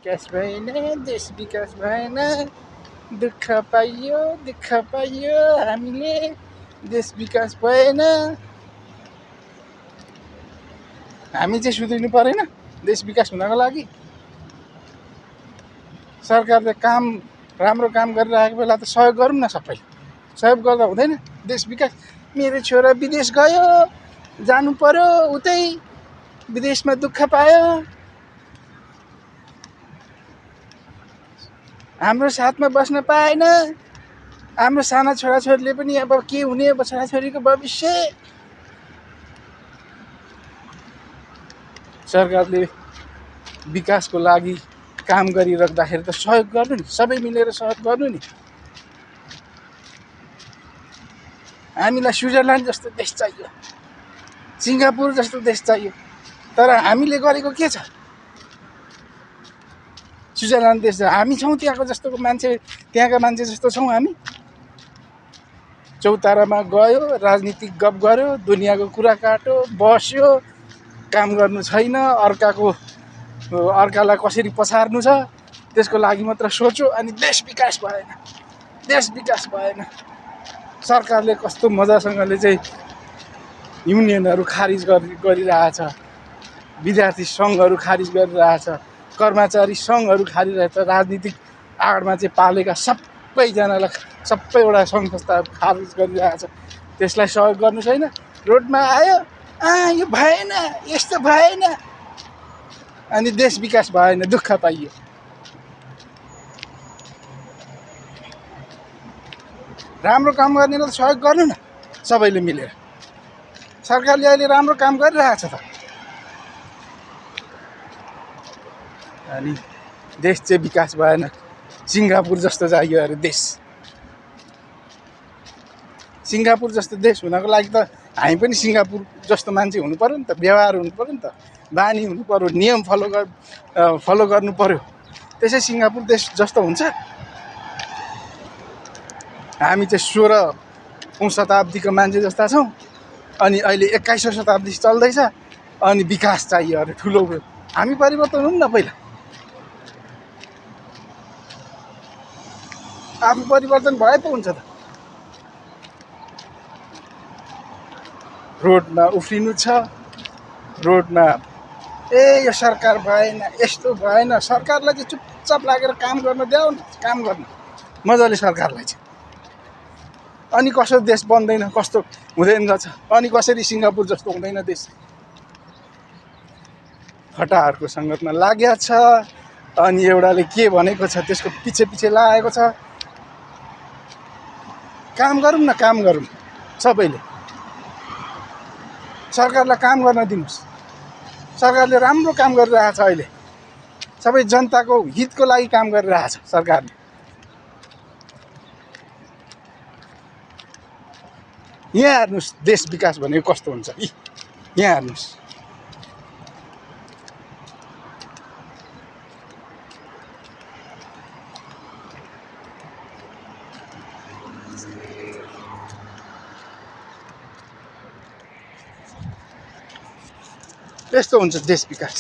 विकास भएन, देश विकास भएन, दुःख पाइयो हामीले, देश विकास भएन। हामी चाहिँ सुध्रिनु परेन देश विकास हुनको लागि? सरकारले राम्रो काम गरिरहेको बेला त सहयोग गरौँ न सबै। सहयोग गर्दा हुँदैन देश विकास? मेरो छोरा विदेश गयो, जानु पर्यो उतै, विदेशमा दुःख पायो, हाम्रो साथमा बस्न पाएन। हाम्रो साना छोराछोरीले पनि अब के हुने, अब छोराछोरीको भविष्य? सरकारले विकासको लागि काम गरिराख्दाखेरि त सहयोग गर्नु नि, सबै मिलेर सहयोग गर्नु नि। हामीलाई स्विजरल्यान्ड जस्तो देश चाहियो, सिङ्गापुर जस्तो देश चाहियो, तर हामीले गरेको के छ? स्विजरल्यान्ड देश हामी छौँ त्यहाँको जस्तोको मान्छे, त्यहाँका मान्छे जस्तो छौँ हामी? चौतारामा गयो, राजनीतिक गफ गर्यो, दुनियाँको कुरा काट्यो, बस्यो, काम गर्नु छैन, अर्कालाई कसरी पछार्नु छ त्यसको लागि मात्र सोच्यो, अनि देश विकास भएन, देश विकास भएन। सरकारले कस्तो मजासँगले चाहिँ युनियनहरू खारिज गरिरहेछ, विद्यार्थी सङ्घहरू खारिज गरिरहेछ, कर्मचारी सङ्घहरू खारिज गरिरहेछ, राजनीतिक आडमा चाहिँ पालेका सबैजनालाई, सबैवटा सङ्घ संस्थाहरू खारिज गरिरहेछ। त्यसलाई सहयोग गर्नु छैन। रोडमा आयो, यो भएन, यस्तो भएन, अनि देश विकास भएन, दुःख पाइयो। राम्रो काम गर्नेलाई सहयोग गर्नु न सबैले मिलेर। सरकारले अहिले राम्रो काम गरिरहेछ त, अनि देश चाहिँ विकास भएन। सिङ्गापुर जस्तो चाहियो अरे देश। सिङ्गापुर जस्तो देश हुनको लागि त हामी पनि सिङ्गापुर जस्तो मान्छे हुनु पर्यो नि त, व्यवहार हुनु पर्यो नि त, बानी हुनु पर्यो, नियम फलो गर्नु पर्यो, त्यसै सिङ्गापुर देश जस्तो हुन्छ। हामी चाहिँ 16औँ शताब्दीको मान्छे जस्ता छौँ, अनि अहिले 21औँ शताब्दी चल्दैछ, अनि विकास चाहियो अरे ठुलो। हामी परिवर्तन हुनु न पहिला, आफू परिवर्तन भए पो हुन्छ त। रोडमा उफ्रिनु छ, रोडमा यो सरकार भएन, यस्तो भएन। सरकारलाई चाहिँ चुपचाप लागेर काम गर्न देऊ न, काम गर्नु मजाले सरकारलाई चाहिँ। अनि कसो देश बन्दैन, कस्तो हुँदैन रहेछ, अनि कसरी सिङ्गापुर जस्तो हुँदैन देश? फटाहरूको सङ्गतमा लागेको छ, अनि एउटाले के भनेको छ त्यसको पछि लागेको छ। काम गरौँ न, काम गरौँ सबैले। सरकारलाई काम गर्न दिनुहोस्। सरकारले राम्रो काम गरिरहेछ अहिले, सबै जनताको हितको लागि काम गरिरहेछ सरकारले। यहाँ हेर्नुहोस् देश विकास भनेको कस्तो हुन्छ। यहाँ हेर्नुहोस्, यस्तो हुन्छ देश विकास।